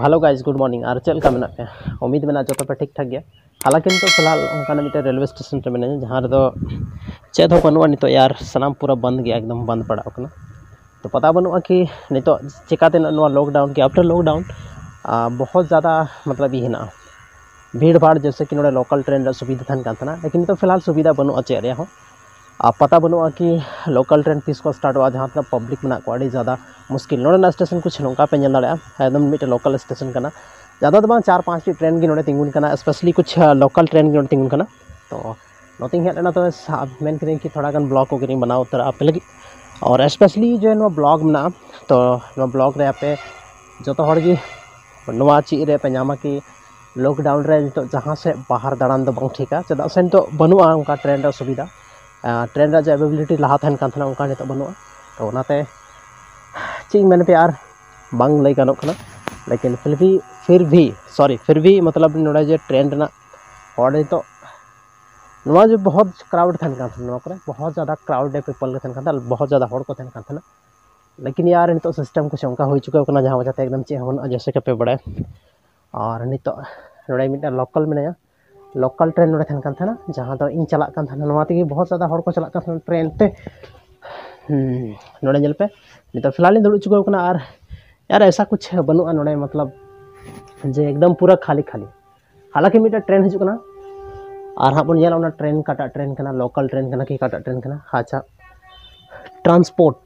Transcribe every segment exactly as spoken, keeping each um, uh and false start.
Hello guys, good morning. ᱟᱨ ᱪᱮᱫ ᱞᱮᱠᱟ ᱢᱮᱱᱟᱜ ᱯᱮᱭᱟ? ᱩᱢᱤᱫ ᱢᱮᱱᱟᱜᱼᱟ ᱡᱚᱛᱚ ᱯᱮ ᱴᱷᱤᱠ ᱴᱷᱟᱠ ᱜᱮᱭᱟ᱾ ᱦᱟᱞᱟᱝᱠᱤ ᱱᱤᱛᱚᱜ ᱯᱷᱤᱞᱦᱟᱞ ᱚᱱᱠᱟᱱᱟᱜ ᱢᱤᱫᱴᱮᱱ ᱨᱮᱞᱣᱮ ᱥᱴᱮᱥᱚᱱ ᱨᱮ ᱢᱤᱱᱟᱹᱧᱟ, ᱡᱟᱦᱟᱸ ᱨᱮᱫᱚ ᱪᱮᱫ ᱦᱚᱸ ᱵᱟᱹᱱᱩᱜᱼᱟ ᱱᱤᱛᱚᱜ, ᱭᱟᱨ, ᱥᱟᱱᱟᱢ ᱯᱩᱨᱟᱹ ᱵᱚᱱᱫ ᱜᱮᱭᱟ, ᱮᱠᱫᱚᱢ ᱵᱚᱱᱫ ᱯᱟᱲᱟᱣ ᱠᱟᱱᱟ᱾ ᱛᱚ ᱯᱟᱛᱟ ᱵᱟᱹᱱᱩᱜᱼᱟ ᱠᱤ ᱱᱤᱛᱚᱜ ᱪᱮᱠᱟᱛᱮ ᱱᱚᱣᱟ ᱞᱚᱠᱰᱟᱣᱩᱱ ᱠᱤ ᱟᱯᱷᱴᱟᱨ ᱞᱚᱠᱰᱟᱣᱩᱱ ᱵᱚᱦᱚᱛ ᱡᱟᱫᱟ ᱢᱚᱛᱞᱚᱵ ᱤᱭᱟᱹ ᱦᱮᱱᱟᱜᱼᱟ, ᱵᱷᱤᱲ ᱵᱷᱟᱲ, ᱡᱮᱭᱥᱮ ᱠᱤ ᱱᱚᱰᱮ ᱞᱳᱠᱟᱞ ᱴᱨᱮᱱ ᱨᱮᱭᱟᱜ ᱥᱩᱵᱤᱫᱷᱟ ᱛᱟᱦᱮᱱ ᱠᱟᱱ ᱛᱟᱦᱮᱱᱟ, ᱞᱮᱠᱤᱱ ᱱᱤᱛᱚᱜ ᱯᱷᱤᱞᱦᱟᱞ ᱥᱩᱵᱤᱫᱷᱟ ᱵᱟᱹᱱᱩᱜᱼᱟ ᱪᱮᱫ ᱨᱮᱭᱟᱜ ᱦᱚᱸ᱾ ᱟᱨ ᱯᱟᱛᱟ ᱵᱟᱹᱱᱩᱜᱼᱟ ᱠᱤ ᱞᱳᱠᱟᱞ ᱴᱨᱮᱱ ᱛᱤᱥ ᱠᱚ ᱥᱴᱟᱨᱴᱚᱜᱼᱟ, ᱡᱟᱦᱟᱸ ᱛᱤᱱᱟᱹᱜ ᱯᱟᱵᱽᱞᱤᱠ ᱢᱮᱱᱟᱜ ᱠᱚᱣᱟ ᱟᱹᱰᱤ ᱡᱟᱫᱟ ᱢᱩᱥᱠᱤᱞ᱾ ᱱᱚᱰᱮᱱᱟᱜ ᱥᱴᱮᱥᱚᱱ ᱠᱩᱪ ᱱᱚᱝᱠᱟ ᱯᱮ ᱧᱮᱞ ᱫᱟᱲᱮᱭᱟᱜᱼᱟ, ᱮᱠᱫᱚᱢ ᱢᱤᱫᱴᱮᱱ ᱞᱳᱠᱟᱞ ᱥᱴᱮᱥᱚᱱ ᱠᱟᱱᱟ᱾ ᱡᱟᱫᱟ ᱫᱚ ᱵᱟᱝ, ᱪᱟᱨ ᱯᱟᱸᱪᱴᱤ ᱴᱨᱮᱱ ᱜᱮ ᱱᱚᱰᱮ ᱛᱤᱸᱜᱩᱱ ᱠᱟᱱᱟ, ᱥᱯᱮᱥᱟᱞᱤ ᱠᱩᱪ ᱞᱳᱠᱟᱞ ᱴᱨᱮᱱ ᱜᱮ ᱱᱚᱰᱮ ᱛᱤᱸᱜᱩᱱ ᱠᱟᱱᱟ᱾ ᱛᱚ ᱱᱚᱛᱮᱧ ᱦᱮᱡ ᱞᱮᱱᱟ, ᱛᱚᱵᱮ ᱥᱟ- ᱢᱮᱱ ᱠᱤᱫᱟᱹᱧ ᱠᱤ ᱛᱷᱚᱲᱟ ᱜᱟᱱ ᱵᱞᱚᱜ ᱠᱚᱜᱮ ᱞᱤᱧ ᱵᱮᱱᱟᱣ ᱩᱛᱟᱹᱨᱟ ᱟᱯᱮ ᱞᱟᱹᱜᱤᱫ᱾ ᱟᱨ ᱥᱯᱮᱥᱟᱞᱤ ᱡᱮ ᱱᱚᱣᱟ ᱵᱞᱚᱜ ᱢᱮᱱᱟᱜᱼᱟ, ᱛᱚ ᱱᱚᱣᱟ ᱵᱞᱚᱜ ᱨᱮ ᱟᱯᱮ ᱡᱚᱛᱚ ᱦᱚᱲ ᱜᱮ ᱱᱚᱣᱟ ᱪᱮᱫ ᱨᱮ ᱯᱮ ᱧᱟᱢᱟ ᱠᱤ ᱞᱚᱠᱰᱟᱣᱩᱱ ᱨᱮ ᱱᱤᱛᱚᱜ ᱡᱟᱦᱟᱸ ᱥᱮᱫ ᱵᱟᱦᱟᱨ ᱫᱟᱬᱟᱱ ᱫᱚ ᱵᱟᱝ ᱴᱷᱤᱠᱟ, ᱪᱮᱫᱟᱜ ᱥᱮ ᱱᱤᱛᱚᱜ ᱵᱟᱹᱱᱩᱜᱼᱟ ᱚᱱᱠᱟ ᱴᱨᱮᱱ ᱨᱮᱭᱟᱜ ᱥᱩᱵᱤᱫᱷᱟ᱾ ᱟᱨ ᱴᱨᱮᱱ ᱨᱮᱭᱟᱜ ᱡᱮ ᱮᱵᱮᱵᱤᱞᱤᱴᱤ ᱞᱟᱦᱟ ᱛᱟᱦᱮᱱ ᱠᱟᱱ ᱛᱟᱦᱮᱱᱟ, ᱚᱱᱠᱟ ᱱᱤᱛᱚᱜ ᱵᱟᱹᱱᱩᱜᱼᱟ᱾ ᱛᱚ ᱚᱱᱟᱛᱮ ᱪᱮᱫ ᱤᱧ ᱢᱮᱱ ᱯᱮᱭᱟ, ᱟᱨ ᱵᱟᱝ ᱞᱟᱹᱭ ᱜᱟᱱᱚᱜ ᱠᱟᱱᱟ, ᱞᱮᱠᱤᱱ ᱯᱷᱤᱨ ᱵᱷᱤ ᱯᱷᱤᱨ ᱵᱷᱤ ᱥᱚᱨᱤ ᱯᱷᱤᱨ ᱵᱷᱤ ᱢᱚᱛᱞᱚᱵ ᱱᱚᱰᱮ ᱡᱮ ᱴᱨᱮᱱ ᱨᱮᱱᱟᱜ ᱦᱚᱲ ᱱᱤᱛᱚᱜ ᱱᱚᱣᱟ ᱡᱮ ᱵᱚᱦᱚᱛ ᱠᱨᱟᱣᱩᱰ ᱛᱟᱦᱮᱱ ᱠᱟᱱ ᱛᱟᱦᱮᱱᱟ, ᱱᱚᱣᱟ ᱠᱚᱨᱮ ᱵᱚᱦᱚᱛ ᱡᱟᱫᱟ ᱠᱨᱟᱣᱩᱰ ᱯᱤᱯᱚᱞ ᱜᱮ ᱛᱟᱦᱮᱱ ᱠᱟᱱ ᱛᱟᱦᱮᱱᱟ, ᱵᱚᱦᱚᱛ ᱡᱟᱫᱟ ᱦᱚᱲ ᱠᱚ ᱛᱟᱦᱮᱱ ᱠᱟᱱ ᱛᱟᱦᱮᱱᱟ᱾ ᱞᱮᱠᱤᱱ ᱭᱟᱨ ᱱᱤᱛᱚᱜ ᱥᱤᱥᱴᱮᱢ ᱠᱩᱪ ᱚᱱᱠᱟ ᱦᱩᱭ ᱪᱩᱠᱟᱹᱣ ᱠᱟᱱᱟ, ᱡᱟᱦᱟᱸ ᱣᱟᱡᱟ ᱛᱮ ᱮᱠᱫᱚᱢ ᱪᱮᱫ ᱦᱚᱸ ᱵᱟᱹᱱᱩᱜᱼᱟ, ᱡᱮᱭᱥᱮ ᱠᱤ ᱯᱮ ᱵᱟᱲᱟᱭᱟ᱾ ᱟᱨ ᱱᱤᱛᱚᱜ ᱱᱚᱰᱮ ᱢᱤᱫᱴᱟᱝ ᱞᱳᱠᱟᱞ ᱢᱮᱱᱟᱭᱟ, ᱞᱳᱠᱟᱞ ᱴᱨᱮᱱ ᱱᱚᱰᱮ ᱛᱟᱦᱮᱱ ᱠᱟᱱ ᱛᱟᱦᱮᱱᱟ, ᱡᱟᱦᱟᱸ ᱫᱚ ᱤᱧ ᱪᱟᱞᱟᱜ ᱠᱟᱱ ᱛᱟᱦᱮᱱᱟ, ᱱᱚᱣᱟ ᱛᱮᱜᱮ ᱵᱚᱦᱚᱛ ᱡᱟᱫᱟ ᱦᱚᱲ ᱠᱚ ᱪᱟᱞᱟᱜ ᱠᱟᱱ ᱛᱟᱦᱮᱱᱟ ᱴᱨᱮᱱ ᱛᱮ᱾ ᱦᱩᱸ, ᱱᱚᱰᱮ ᱧᱮᱞ ᱯᱮ, ᱱᱤᱛᱚᱜ ᱯᱷᱤᱞᱦᱟᱞ ᱤᱧ ᱫᱩᱲᱩᱵ ᱪᱩᱠᱟᱹᱣ ᱠᱟᱱᱟ, ᱟᱨ ᱭᱟᱨ ᱮᱥᱟ ᱠᱩᱪ ᱵᱟᱹᱱᱩᱜᱼᱟ ᱱᱚᱰᱮ, ᱢᱚᱛᱞᱚᱵ ᱡᱮ ᱮᱠᱫᱚᱢ ᱯᱩᱨᱟᱹ ᱠᱷᱟᱹᱞᱤ ᱠᱷᱟᱹᱞᱤ᱾ ᱦᱟᱞᱟᱸᱠᱤ ᱢᱤᱫᱴᱟᱝ ᱴᱨᱮᱱ ᱦᱤᱡᱩᱜ ᱠᱟᱱᱟ, ᱟᱨ ᱦᱟᱸᱜ ᱵᱚᱱ ᱧᱮᱞᱟ ᱚᱱᱟ ᱴᱨᱮᱱ ᱚᱠᱟᱴᱟᱜ ᱴᱨᱮᱱ ᱠᱟᱱᱟ, ᱞᱳᱠᱟᱞ ᱴᱨᱮᱱ ᱠᱟᱱᱟ ᱠᱤ ᱚᱠᱟᱴᱟᱜ ᱴᱨᱮᱱ ᱠᱟᱱᱟ᱾ ᱟᱪᱪᱷᱟ, ᱴᱨᱟᱱᱥᱯᱳᱨᱴ᱾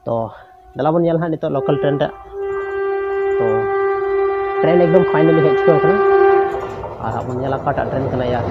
ᱛᱚ ᱫᱮᱞᱟ ᱵᱚᱱ ᱧᱮᱞᱟ ᱦᱟᱸᱜ ᱱᱤᱛᱚᱜ ᱞᱳᱠᱟᱞ ᱴᱨᱮᱱ ᱨᱮᱭᱟᱜ᱾ ᱛᱚ ᱴᱨᱮᱱ ᱮᱠᱫᱚᱢ ᱯᱷᱟᱭᱱᱟᱞᱤ ᱦᱮᱡ ᱪᱩᱠᱟᱹᱣ ᱠᱟᱱᱟ, ᱟᱨ ᱦᱟᱸᱜ ᱵᱚᱱ ᱧᱮᱞᱟ ᱚᱠᱟᱴᱟᱜ ᱴᱨᱮᱱ ᱠᱟᱱᱟ ᱭᱟᱨ᱾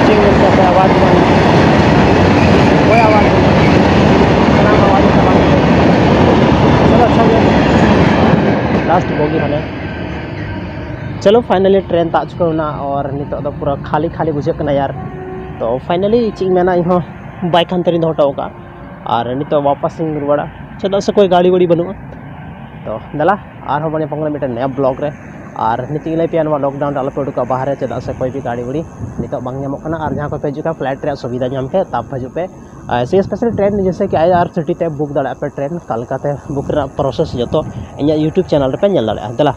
ᱪᱮᱫ ᱢᱮᱱᱛᱮ ᱚᱠᱚᱭ ᱟᱣᱟᱡᱽ ᱵᱟᱝ, ᱚᱠᱚᱭ ᱟᱣᱟᱡᱽ ᱵᱟᱝ, ᱥᱟᱱᱟᱢ ᱟᱣᱟᱡᱽ ᱪᱟᱵᱟ ᱠᱮᱫᱟ᱾ ᱪᱚᱞᱚ, finally train ᱛᱟᱜ ᱪᱩᱠᱟᱹᱣ ᱮᱱᱟ ᱟᱨ ᱱᱤᱛᱚᱜ ᱫᱚ ᱯᱩᱨᱟᱹ ᱠᱷᱟᱹᱞᱤ ᱠᱷᱟᱹᱞᱤ ᱵᱩᱡᱷᱟᱹᱜ ᱠᱟᱱᱟ ᱭᱟᱨ᱾ ᱛᱚ finally ᱪᱮᱫ ᱤᱧ ᱢᱮᱱᱟ, ᱤᱧᱦᱚᱸ bike ᱦᱟᱱᱛᱮ ᱨᱤᱧ ᱫᱚᱦᱚ ᱦᱚᱴᱚ ᱠᱟᱜᱼᱟ ᱟᱨ ᱱᱤᱛᱚᱜ ᱣᱟᱯᱟᱥ ᱤᱧ ᱨᱩᱣᱟᱹᱲᱟ᱾ ᱪᱮᱫᱟᱜ ᱥᱮ ᱠᱳᱭ ᱜᱟᱹᱲᱤ ᱵᱟᱹᱲᱤ ᱵᱟᱹᱱᱩᱜᱼᱟ᱾ ᱛᱚ ᱫᱮᱞᱟ, ᱟᱨᱦᱚᱸ ᱵᱚᱱ ᱧᱟᱯᱟᱢ ᱠᱟᱱᱟ ᱢᱤᱫᱴᱮᱱ ᱱᱟᱭᱟ vlog ᱨᱮ᱾ ᱟᱨ ᱱᱤᱛᱚᱜ ᱤᱧ ᱞᱟᱹᱭ ᱯᱮᱭᱟ, ᱱᱚᱣᱟ lockdown ᱨᱮ ᱟᱞᱚᱯᱮ ᱩᱰᱩᱠᱚᱜᱼᱟ ᱵᱟᱦᱨᱮ, ᱪᱮᱫᱟᱜ ᱥᱮ ᱠᱳᱭ ᱵᱷᱤ ᱜᱟᱹᱲᱤ ᱵᱟᱹᱲᱤ ᱱᱤᱛᱚᱜ ᱵᱟᱝ ᱧᱟᱢᱚᱜ ᱠᱟᱱᱟ᱾ ᱟᱨ ᱡᱟᱦᱟᱸ ᱠᱚᱯᱮ ᱦᱤᱡᱩᱜ ᱠᱟᱱᱟ flight ᱨᱮᱭᱟᱜ ᱥᱩᱵᱤᱫᱷᱟ ᱧᱟᱢ ᱯᱮ, ᱛᱟᱯ ᱦᱤᱡᱩᱜ ᱯᱮ᱾ ᱟᱨ ᱥᱮ special train ᱡᱮᱭᱥᱮ ᱠᱤ IRCTC ᱛᱮ book ᱫᱟᱲᱮᱭᱟᱜᱼᱟ ᱯᱮ train, ᱚᱠᱟ ᱞᱮᱠᱟᱛᱮ book ᱨᱮᱱᱟᱜ process ᱡᱚᱛᱚ ᱤᱧᱟᱹᱜ YouTube channel ᱨᱮᱯᱮ ᱧᱮᱞ ᱫᱟᱲᱮᱭᱟᱜᱼᱟ᱾ ᱫᱮᱞᱟ᱾